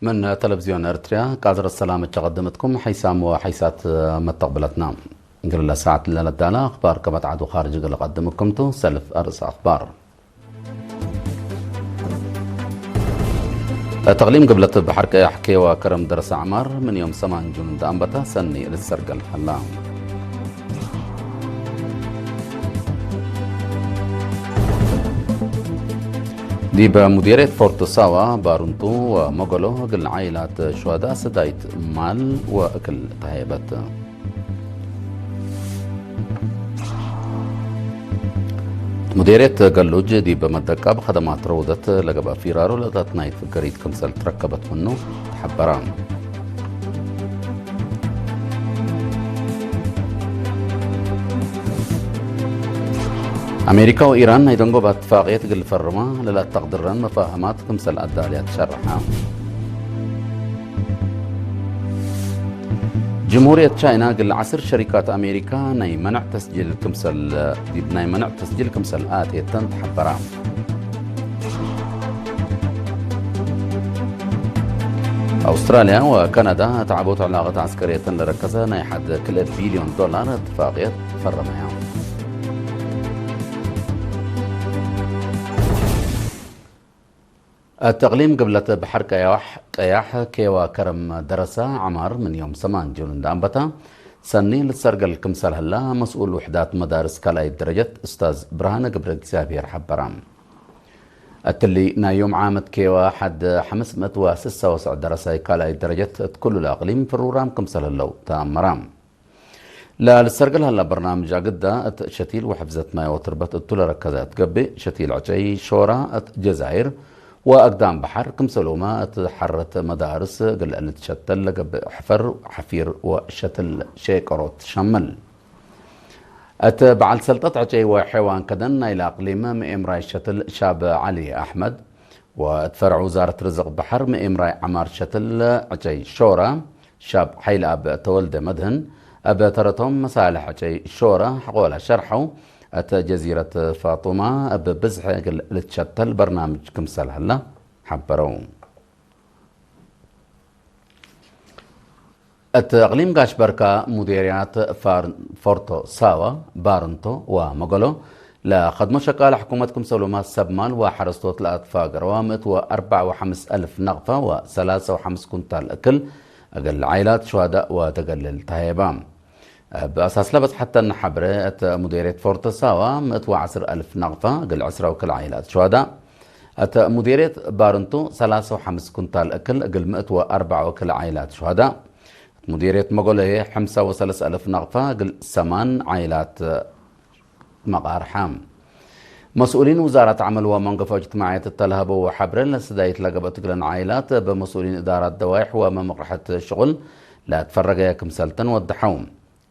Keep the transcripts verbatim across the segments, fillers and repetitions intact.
ምን ተለቪዝዮን ኤርትርያ ቃዝረት ሰላም እቸ ቀድምትኩም ሐይሳም ወሐይሳት መተቅብለትና። እግል ለሰዓት ለነዳለ አኽባር ከመትዓዱ ኻርጅ እግል ቀድምኩም ቱ። ሰልፍ አርእስ አኽባር። እት እቅሊም ግብለት በሐር ቀያሕ ኬዋ ከረም ደረሰ ዐማር ምን ዮም ሰማን ጁን እንደ አንበተ ሰኒ ልትሰርገል ሀላ። ዲበ ሙዴርየት ፎርቶ ሳዋ፣ ባሩንቱ ወመገሎ እግል ዓኢላት ሹሀዳእ ሰዳይት ማል ወእክል ተሀየበት። ሙዴርየት ገሉጅ ዲብ መደቃብ ከደማት ረውደት ለገብአ ፊራሮ ለተትናይት ፍገሪት ክምሰል ትረከበት ምኑ ተሐበረ። አሜሪካ ወኢራን ናይ ደንጎብ እትፋቅየት እግል ፈርማ ለለአተቅድረን መፋህማት ክምሰል አዳልያት ሸርሐ። ጅምሁርየት ቻይና እግል ዐስር ሸሪካት አሜሪካ ናይ መንዕ ተስጂል ክምሰል፣ ዲብ ናይ መንዕ ተስጂል ክምሰል አትየተን ተሐበራ። አውስትራልያ ወካናዳ እት ዐቦት ዕላቀት ዐስከርየተን ለረከዘ ናይ ሐድ ክልኤ ቢልዮን ዶላር እትፋቅየት ፈረመያ። እት እቅሊም ግብለት በሐር ቀያሕ፣ ቀያሕ ኬዋ ከረም ደረሰ ዐማር ምን ዮም ሰማን ጁን እንደ አንበተ ሰኒ ልትሰርገል ክምሰል ህላ መስኡል ውሕዳት መዳርስ ካልኣይት ደረጀት እስታዝ ብርሃነ ገብረ እግዚኣብሔር ሐበረ። እትሊ ናይ ዮም ዓመት ኬዋ ሐድ ሐምስ ምእት ወስሳ ወሰዕ ደረሳይ ካልኣይት ደረጀት እት ኩሉ ለእቅሊም ፍሩራም ክምሰል ህለው ተአመረ። ለልትሰርገል ሀላ በርናምጅ አግዳ እት ሸቲል ወሕፍዘት ማይ ወትርበት እቱ ለረከዘ እት ገብእ፣ ሸቲል ዕጨይ ሾራ እት ጀዛይር ወአግዳም በሐር ክምሰልሁመ እት ሐረት መዳርስ እግል ልትሸተል ለገብእ ሕፈር፣ ሐፊር ወሸትል ሼቀሮት ሸምል። እት በዐል ሰልጠት ዕጨይ ወሐይዋን ከደን ናይለ አቅሊም ምኤምራይ ሸትል ሻብ ዐሊ አሕመድ፣ ወእት ፈርዕ ውዛረት ርዝቅ በሐር ምኤምራይ ዐማር ሸትል ዕጨይ ሾራ ሻብ ሐይልአብ ተወልደ መድህን፣ እብ ተረቶም መሳልሕ ዕጨይ ሾራ ሐቆለ ሸርሐው፣ እት ጀዚረት ፋጡማ እብ ብዝሒ እግል ልትሸተል በርናምጅ ክምሰል ሀለ ሐበረው። እት እቅሊም ጋሽ በርካ ሙዴርያት ፋር-፣ ፎርቶ ሳዋ፣ ባርንቶ ወመገሎ ለከድሞ ሸቃለ ሕኩመት ክምሰልሁመ ሰብ ማል ወሐረስቶት ለአትፋገረዋ ምእት ወአርበዕ ወሐምስ አልፍ ነቅፈ ወሰላሰ ወሐምስ ኩንታል እክል እግል ዓኢላት ሹሀዳእ ወተገልል ተሀየባ። እብ አሳስ ለበጽሐተነ ሐብሬ፣ እት ሙዴርየት ፎርቶ ሳዋ ምእት ወዐስር አልፍ ነቅፈ እግል ዕስራ ወክል ዓኢላት ሹሀዳእ፣ እት ሙዴርየት ባርንቱ ሰላሰ ወሐምስ ኩንታል እክል እግል ምእት ወአርበዕ ወክል ዓኢላት ሹሀዳእ፣ እት ሙዴርየት መጎሎ ህዬ ሐምሳ ወሰለስ አልፍ ነቅፈ እግል ሰማን ዓኢላት መቃርሐ። መስኡሊን ውዛረት ዐመል ወመንገፎ እጅትማዕየት እተ ለሀበው ሐብሬ፣ ለሰዳይት ለገብአት እግለን ዓኢላት እብ መስኡሊን እዳራት ደዋይሕ ወመምቅርሐት ሽቁል ለትፈረገየ ክምሰልተን ወደሐው።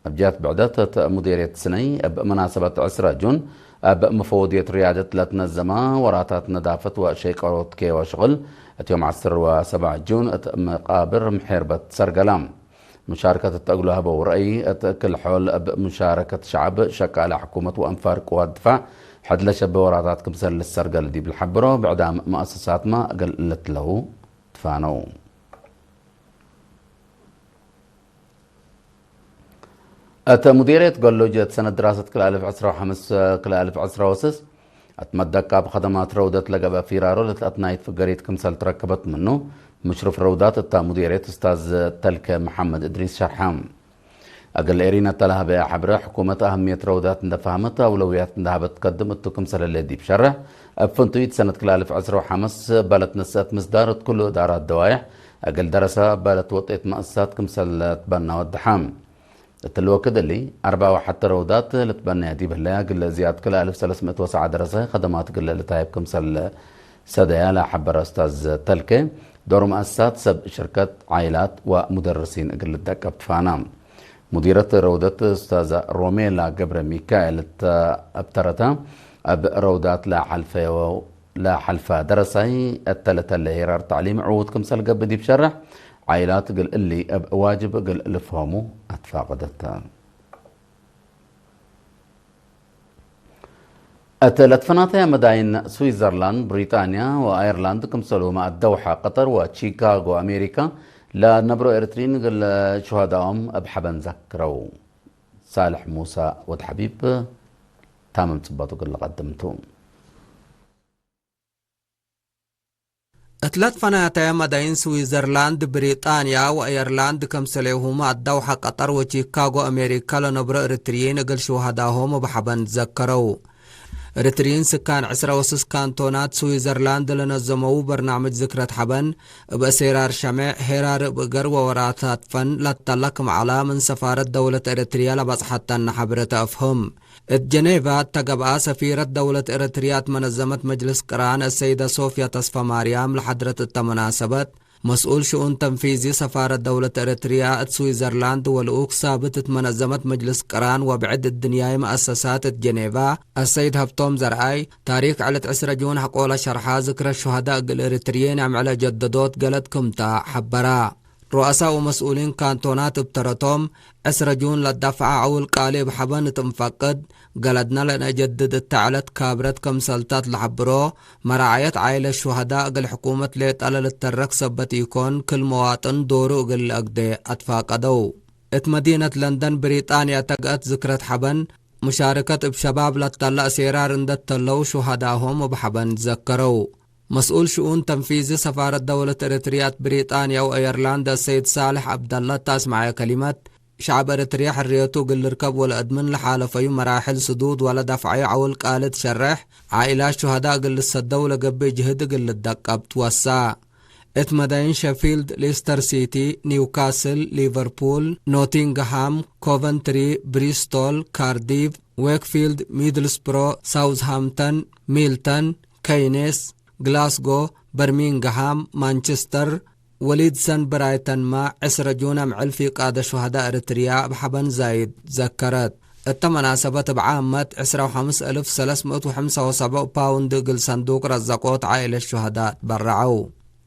እብ ጀህት ብዕደት፣ እት ሙዴርየት ስነይ እብ መናሰበት ዕስረ ጁን እብ መፈወድየት ርያደት ለትነዘመ ወራታት ነዳፈት ወሸይቀሮት ኬወ ሽቅል፣ እት ዮም ዐስር ወሰብዐ ጁን እት መቃብር ምሔርበት ሰርገላ። ሙሻርከት እት እግሉ ሀበው ረአይ፣ እት ክል ሖል እብ ሙሻረከት ሸዐብ፣ ሸቃለ ሕኩመት ወአንፋር ቅዋት ድፋዕ፣ ሕድ ለሸቤ ወራታት ክምሰል ልሰርገል ዲብ ልሐብሮ፣ ብዕዳም መአሰሳትመ እግል ልትለው ትፋነው። እት ሙዴርየት ገሉጅ እት ሰነት ድራሰት ክልኤ አልፍ ዕስራ ወሐምስ፣ ክልኤ አልፍ ዕስራ ወስስ፣ እት መደቃብ ከደማት ረውደት ለገብአ ፊራሮ ለተአትናይት ፍገሪት ክምሰል ትረከበት ምኑ፣ ምሽሩፍ ረውዳት እታ ሙዴርየት እስታዝ ተልከ መሐመድ እድሪስ ሸርሐ። እግል ኤሪና እተ ለሀበየ ሐብረ፣ ሕኩመት አህምየት ረውዳት እንደ ፈሀመት፣ አውለውያት እንደ ሀበት ትከድም እቱ ክምሰል ህሌት ዲብ ሸርሕ፣ እብ ፍንቱይ እት ሰነት ክልኤ አልፍ ዕስራ ወሐምስ በለት ነስአት ምስዳር እት ኩሉ እዳራት ደዋይሕ፣ እግል ደረሰ በለት ወጤት መአሰሳት ክምሰል ትበና ወደሐ። እትሊ ወክድ እሊ፣ አርበዕ ወሐተ ረውዳት ልትበነየ ዲብ ህለያ፣ እግል ዝያድ ክልኤ አልፍ ሰለስ ምእት ወሰዓ ደረሰ ከደማት እግል ልታይብ ክምሰል ሰደያ ለሐበረ እስታዝ ተልኬ፣ ዶር መአሰሳት ሰብ ሽርከት፣ ዓኢላት ወሙደርሲን እግል ልደቀብ ትፋና። ሙዲረት ረውደት እስታዝ ሮሜላ ገብረ ሚካኤል እተ አብተረተ፣ እብ ረውዳት ለሐልፈየው ለሐልፈ ደረሳይ እተ ለተለ ሄራር ተዕሊም ዕዉት ክምሰል ገብእ ዲብ ሸርሕ፣ ዓኢላት እግል እሊ እብ ዋጅብ እግል ልፍሀሙ አትፋቀደተ። እት ለትፈናተየ መዳይን ስዊዘርላንድ፣ ብሪጣንያ ወአየርላንድ ክምሰልሁመ አደውሐ፣ ቀጠር ወቺካጎ አሜሪካ ለነብሮ ኤረትርዪን እግል ሹሀዳኦም እብ ሐበን ዘክረው። ሳልሕ ሙሳ ወድ ሐቢብ ታምም ጽበቱ እግል ለቀድም ቱ። እት ለትፈናተየ መዳይን ስዊዘርላንድ፣ ብሪጣንያ ወአየርላንድ ክምሰሌሁመ አደውሐ፣ ቀጠር ወቺካጎ አሜሪካ ለነብሮ ኤረትርዪን እግል ሹሀዳሆም እብ ሐበን ዘከረው። ኤረትርዪን ስካን ዕስረ ወስስ ካንቶናት ስዊዘርላንድ ለነዘመዉ በርናምጅ ዝክረት ሐበን፣ እብ አሴራር ሸሜዕ፣ ሄራር እብ እገር ወወራታት ፈን ለተለ ክም ዐላ፣ ምን ሰፋረት ደውለት ኤረትርያ ለበጽሐተነ ሐብሬ ተአፍህም። እት ጀኔቫ እተ ገብአ፣ ሰፊረት ደውለት ኤረትርያ እት መነዘመት መጅልስ ቅራን አሰይደ ሶፍያ ተስፈማርያም ለሐድረት እተ መናሰበት፣ መስኡል ሽኡን ተንፊዚ ሰፋረት ደውለት ኤረትርያ እት ስዊዘርላንድ ወልኡክ ሳብት እት መነዘመት መጅልስ ቅራን ወብዕድ እድንያይ መአሰሳት እት ጀኔቫ አሰይድ ሀብቶም ዘርአይ፣ ታሪክ ዕለት ዕስረ ጁን ሐቆለ ሸርሐ፣ ዝክረ ሹሀዳእ እግል ኤረትርዪን አምዕለ ጀደዶት ገለድ ክምታ ሐበራ። ሩአሳ ወመስኡሊን ካንቶናት እብ ተረቶም፣ ዕስረ ጁን ለዳፍዐ ዐውል ቃሊ እብ ሐበን እት እንፈቅድ፣ ገለድነ ለነጀድድ እተ ዐለት ካብረት ክምሰልታት ለሐብሮ፣ መራዐየት ዓይለት ሹሀዳእ እግል ሕኩመት ሌጠ ለልተረክ ሰበት ኢኮን፣ ክል መዋጥን ዶሩ እግል ለአግዴ አትፋቀደው። እት መዲነት ለንደን ብሪጣንያ ተግአት ዝክረት ሐበን፣ ሙሻርከት እብ ሸባብ ለተለ አሴራር እንዴ ተለው ሹሀዳሆም እብ ሐበን ዘከረው። መስኡል ሽኡን ተንፊዚ ሰፋረት ደውለት ኤረትርያ እት ብሪጣንያ ወአየርላንድ አሰይድ ሳልሕ ዐብደለ እተ አስመዐየ ከሊመት፣ ሸዐብ ኤረትርያ ሕርየቱ እግል ልርከብ ወለአድምን ለሓለፈዩ መራሕል ስዱድ ወለደፍዐዩ ዐውል ቃሊ ትሸሬሕ፣ ዓኢላት ሹሀዳእ እግል ልሰደው ለገብእ ጅህድ እግል ልደቀብ ትወሳ። እት መዳይን ሸፊልድ፣ ሌስተር ሲቲ፣ ኒውካስል፣ ሊቨርፑል፣ ኖቲንግሃም፣ ኮቨንትሪ፣ ብሪስቶል፣ ካርዲቭ፣ ዌክፊልድ፣ ሚድልስብሮ፣ ሳውዝሃምተን፣ ሚልተን፣ ከይኔስ፣ ግላስጎ፣ በርሚንግሃም፣ ማንቸስተር፣ ወሊድሰን ብራይተንመ፣ ዕስረ ጁን አምዕል ፊቃደ ሹሀዳእ ኤረትርያ እብ ሐበን ዛይድ ዘከረት። እተ መናሰበት እብ ዓመት ዕስረ ወሐምስ እልፍ ሰለስ ምእት ወሐምሳ ወሰብዕ ፓውንድ እግል ሰንዱቅ ረዘቆት ዓኢለት ሹሀዳእ ትበረዐው።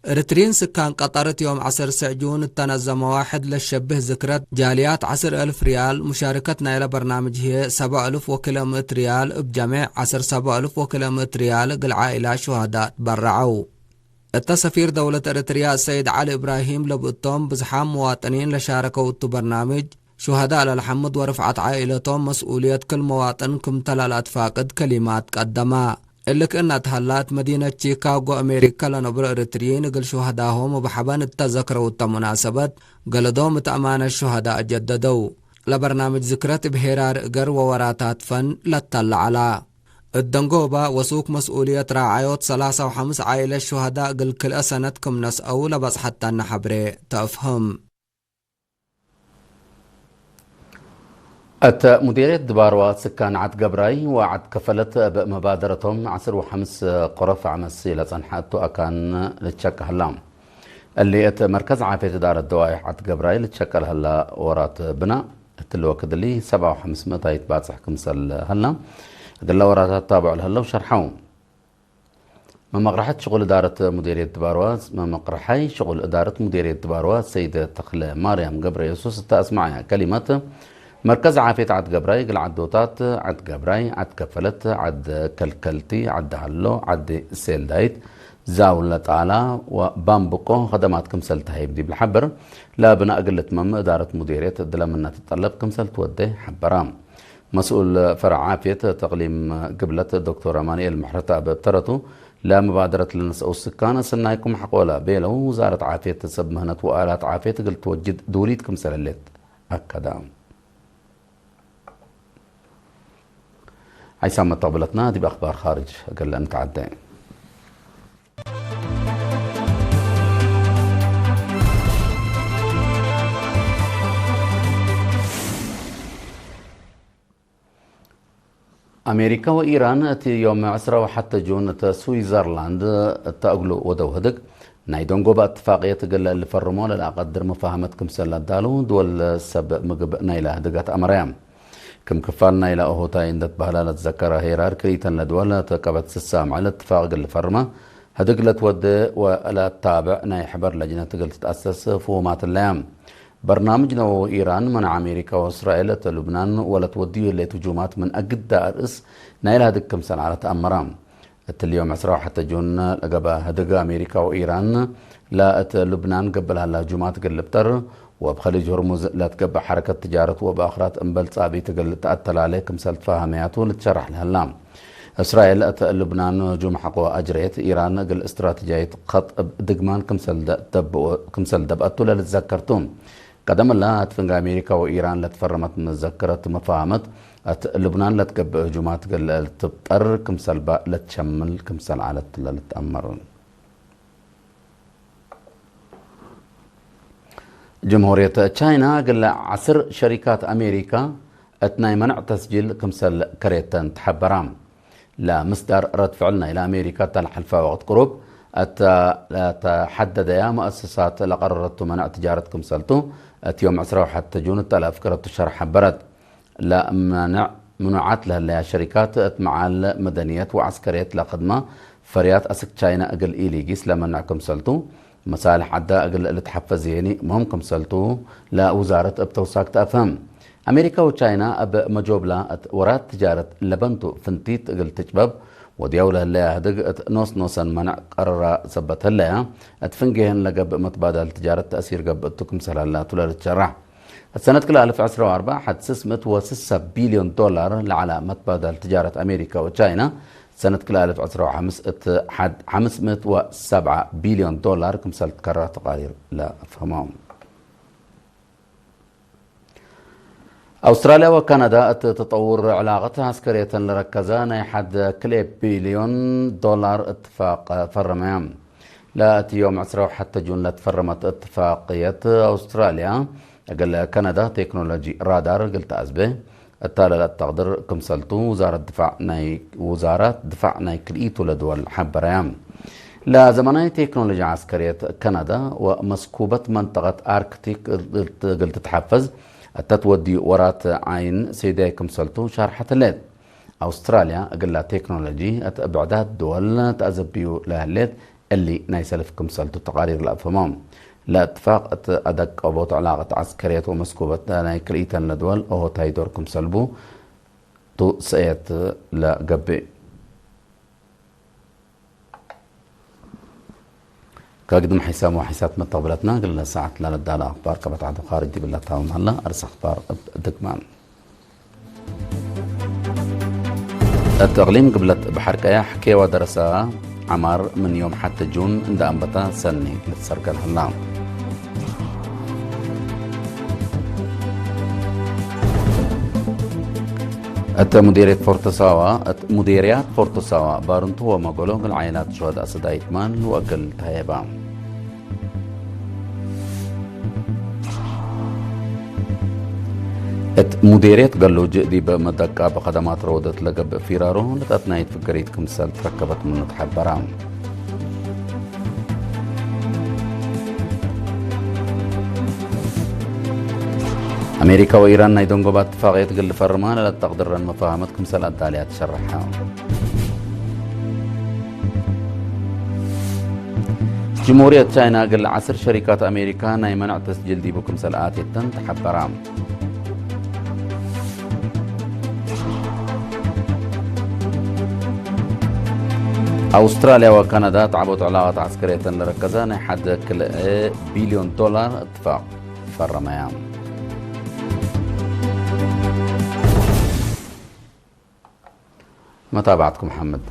ኤረትርዪን ስካን ቀጠር እት ዮም ዐስር ስዕ ጁን እተነዘመ ዋሕድ ለሸብህ ዝክረት ጃልያት ዐስር እልፍ ሪያል፣ ሙሻርከት ናይለ በርናምጅ ህዬ ሰብዕ እልፍ ወክልኤ ምእት ሪያል፣ እብ ጀሜዕ ዐስር ሰብዕ እልፍ ወክልኤ ምእት ሪያል እግል ዓኢላት ሹሀዳእ ትበረዐው። እተ ሰፊር ደውለት ኤረትርያ ሰይድ ዐሊ እብራሂም ለብእቶም ብዝሓም መዋጥኒን ለሻረከው እቱ በርናምጅ፣ ሹሀዳእ ለልሐምድ ወርፍዐት ዓኢለቶም መስኡልየት ክል መዋጥን ክምተ ለለአትፋቅድ ከሊማት ቀደመ። እሊ ክእነ እት ሀላ፣ እት መዲነት ቺካጎ አሜሪከ ለነብሮ ኤረትርዪን እግል ሹሀዳሆም እብ ሐበን እተ ዘክረው እተ ሙናሰበት፣ ገለዶም እት አማነት ሹሀዳእ ጀደደው። ለበርናምጅ ዝክረት እብ ሄራር እገር ወወራታት ፈን ለተለ ዐላ። እት ደንጎባ ወሱክ መስኡልየት ራዓዮት ሰላሳ ወሐምስ ዓኢለት ሹሀዳእ እግል ክልኤ ሰነት ክም ነስአው ለበጽሐተነ ሐብሬ ተአፍህም። እተ ሙዴርየት ድባርዋ ስካን ዐድ ገብራይ ወዐድ ከፈለት እብ መባደረቶም ዐስር ወሐምስ ቆረፍ ዐመሲ ለጸንሐ እቱ አካን ልትሸቀ ሀላ። እሊ እት መርከዝ ዓፍየት እዳረት ደዋይሕ ዐድ ገብራይ ልትሸቀ ለሀላ ወራት ብናእ እትሊ ወክድ እሊ ሰብዓ ወሐምስ ምእታይት ባጽሕ ክምሰል ሀላ፣ እግለ ወራታት ታብዑ ለሀለው ሸርሐው። መመቅረሐት ሽቁል እዳረት ሙዴርየት ድባርዋ፣ መመቅረሐይ ሽቁል እዳረት ሙዴርየት ድባርዋ ሰይድ ተክለ ማርያም ገብረ የሱስ እተ አስመዐያ ከሊመት፣ መርከዝ ዓፍየት ዐድ ገብራይ እግል ዐዶታት ዐድ ገብራይ፣ ዐድ ከፈለት፣ ዐድ ከልከልቲ፣ ዐድ ሀሎ፣ ዐድ ሴልዳይት፣ ዛውለ ጣላ ወባምብቆ ከደማት ክምሰል ተሀይብ ዲብ ለሐብር፣ ለብናእ እግል ልትመም እዳረት ሙዴርየት እድለ ምነ ትጠለብ ክምሰል ትወዴ ሐበራ። መስኡል ፈርዕ ዓፍየት ተቅሊም ግብለት ዶክቶር አማኑኤል ምሕረተአብ እብ ተረቱ፣ ለመባደረት ለነስአው ስካን ሰናይኩም ሐቆለ ቤለው፣ ውዛረት ዓፍየት ሰብ ምህነት ወአላት ዓፍየት እግል ትወጅድ ዱሊት ክምሰል ህሌት አከደ። ሐይሳም መተቅብለትና ዲብ አክባር ካርጅ እግል እንተዐደ። አሜሪካ ወኢራን እት ዮም ዕስራ ወሐተ ጁን እት ስዊዘርላንድ እተ እግሉ ወደው ህድግ፣ ናይ ደንጎበ እትፋቅየት እግል ልፈርሞ ለለአቀድር መፋህመት ክምሰል ለዳሉ ድወል ሰብ ምግብ ናይለ ህድጋት አመረያ። ክም ክፋል ናይለ አሆታይ እንዴ ትበህለ ለትዘከረ ሄራር፣ ክልኢተን ለድወል እት ቀበት ስሳ አምዕል እትፋቅ እግል ልፈርመ ህድግ ለትወዴ ወለታብዕ ናይ ሕበር ለጅነት እግል ትትአሰስ ፍሁማት ህለያ። በርናምጅ ነወዊ ኢራን፣ መናዕ አሜሪካ ወእስራኤል እት ሉብናን ወለትወድዩ ህሌት ህጁማት ምን አግዳ አርእስ ናይለ ህድግ ክምሰል ዐለ ተአመረ። እትሊ ዮም ዕስራ ወሐተ ጁን ለገብአ ህድግ አሜሪካ ወኢራን ለእት ሉብናን ገብእ ለሀለ ህጁማት እግል ልብጠር ወእብ ከሊጅ ሆርሙዝ ለትገብእ ሐረከት ትጃረት ወበአክራት እምበል ጻብኢት እግል ተአተላሌ ክምሰል ትፋሀመያቱ ልትሸራሕ ለሀላ። እስራኤል እት ሉብናን ህጁም ሐቆ አጅሬት፣ ኢራን እግል እስትራተጂያይት ከጥ እብ ድግማን ክምሰል ደ-፣ ደብኦ-፣ ክምሰል ደብአቱ ለልትዘከር ቱ። ቀደም እለ፣ እት ፍንጌ አሜሪካ ወኢራን ለትፈረመት መዘከረት መፋሀመት፣ እት ሉብናን ለትገብእ ህጁማት እግል ልትብጠር ክምሰል በ-፣ ለትሸምል ክምሰል ዐለት ለልትአመር። ጅምሁርየት ቻይና እግል ዐስር ሸሪካት አሜሪካ እት ናይ መንዕ ተስጂል ክምሰል ከሬተን ተሐበራ። ለምስዳር ረድ ፍዕል ናይለ አሜሪካ እተ ለሐልፈ ወቅት ቅሩብ እተ ለተሐደደያ መአሰሳት ለቀረረቱ መንዕ ትጃረት ክምሰልቱ፣ እት ዮም ዕስራ ወሐተ ጁን እተ ለአፍገረቱ ሸርሕ ሐበረት። ለመንዕ ምኑዓት ለህለያ ሸሪካት እት መዓል መደንየት ወዐስከርየት ለክድመ ፈርያት አስክ ቻይና እግል ኢሊጊስ ለመንዕ ክምሰልቱ፣ መሳልሕ ዐዳ እግል ልትሐፈዝ የኒ ምህም ክምሰልቱ ለውዛረት እብ ተውሳክ ተአፍህም። አሜሪካ ወቻይና እብ መጆብላ እት ወራት ትጃረት ለበንቱ ፍንቲት እግል ትጭበብ ወድያው ለህለያ ህድግ እት ኖስ ኖሰን መንዕ ቀረራ ሰበት ህለያ፣ እት ፍንጌህን ለገብእ መትባዳል ትጃረት ተእሲር ገብእ እቱ ክምሰል ሀላ ቱ ለልትሸራሕ። እት ሰነት ክልኤ አልፍ ዕስራ ወአርበዕ ሐድ ስስ ምእት ወስሳ ቢልዮን ዶላር ለዐለ መትባዳል ትጃረት አሜሪካ ወቻይና፣ ሰነት ክልኤ አልፍ ዕስራ ወሐምስ እት ሐድ ሐምስ ምእት ወሰብዓ ቢልዮን ዶላር ክምሰል ትከረ ተቃሪር ለአፍህመው። አውስትራልያ ወካናዳ እት ተጠውር ዕላቀት ዐስከርየተን ለረከዘ ናይ ሐድ ክልኤ ቢልዮን ዶላር እትፋቅ ፈረመያ። ለእት ዮም ዕስራ ወሐተ ጁን ለትፈረመት እትፋቅየት፣ አውስትራልያ እግል ካናዳ ቴክኖሎጂ ራዳር እግል ተአዝቤ እተ ለለአተቅድር ክምሰልቱ፣ ውዛረት ድፋዕ ናይ፣ ውዛራት ድፋዕ ናይ ክልኢቱ ለድወል ሐበረያ። ለዘመናይ ቴክኖሎጂ ዐስከርየት ካናዳ ወመስኩበት መንጠቀት አርክቲክ እግል ትትሐፈዝ እተ ትወድዩ ወራት ዓይን ሴዳይ ክምሰልቱ ሻርሐት ህሌት። አውስትራልያ እግላ ቴክኖሎጂ እት ብዕዳት ድወል ተአዘብዩ ለህሌት እሊ ናይ ሰልፍ ክምሰልቱ ተቃሪር ለአፍህሞ። ለእትፋቅ እት አደቀቦት ዕላቀት ዐስከርየት ወመስኩበት ናይ ክልኢተን ለድወል ኦሆታይ ዶር ክምሰልቡ ቱ ሰእየት ለገብእ። ከግድም ሒሳም ወሒሳት መተቅብለትና፣ እግለ ሰዓት ለለዳለ አክባር ከበታዕቱ ካርጅ ዲብለ ታምም ሀላ። አርስ አክባር እብ ድግማን። እት እቅሊም ግብለት በሐር ቀያሕ ኬዋ ደረሰ ዐማር ምን ዮም ሐቲ ጁን እንደ አንበተ ሰኒ ልትሰርገል ሀላ። እት ሙዴርየት ፎርቶ ሳዋ፣ እት ሙዴርያት ፎርቶ ሳዋ፣ ባርንቱ ወመገሎ እግል ዓኢላት ሹሀዳእ ሰዳይት ማል ወእግል ተሀየባ። እት ሙዴርየት ገሉጅ ዲብ መደቃብ ከደማት ረወደት ለገብእ ፊራሮ፣ ለተአትናይት ፍገሪት ክምሰል ትረከበት ምኑ ተሐበራ። አሜሪካ ወኢራን ናይ ደንጎባ እትፋቅየት እግል ልፈርማ ለለአተቅድረን መፋሀመት ክምሰል አዳልያት ሸረሐ። ጅምሁርየት ቻይና እግል ዐስር ሸሪካት አሜሪካ ናይ መንዕ ተስጅል ዲቡ ክምሰል አቴተን ተሐበራ። አውስትራልያ ወካናዳ ተዓቦት ዕላቀት ዐስከርየተን ለረከዘ ናይ ሐድ ክልኤ ቢልዮን ዶላር እትፋቅ ፈረመያ። መታብዐትኩም ሐምድ።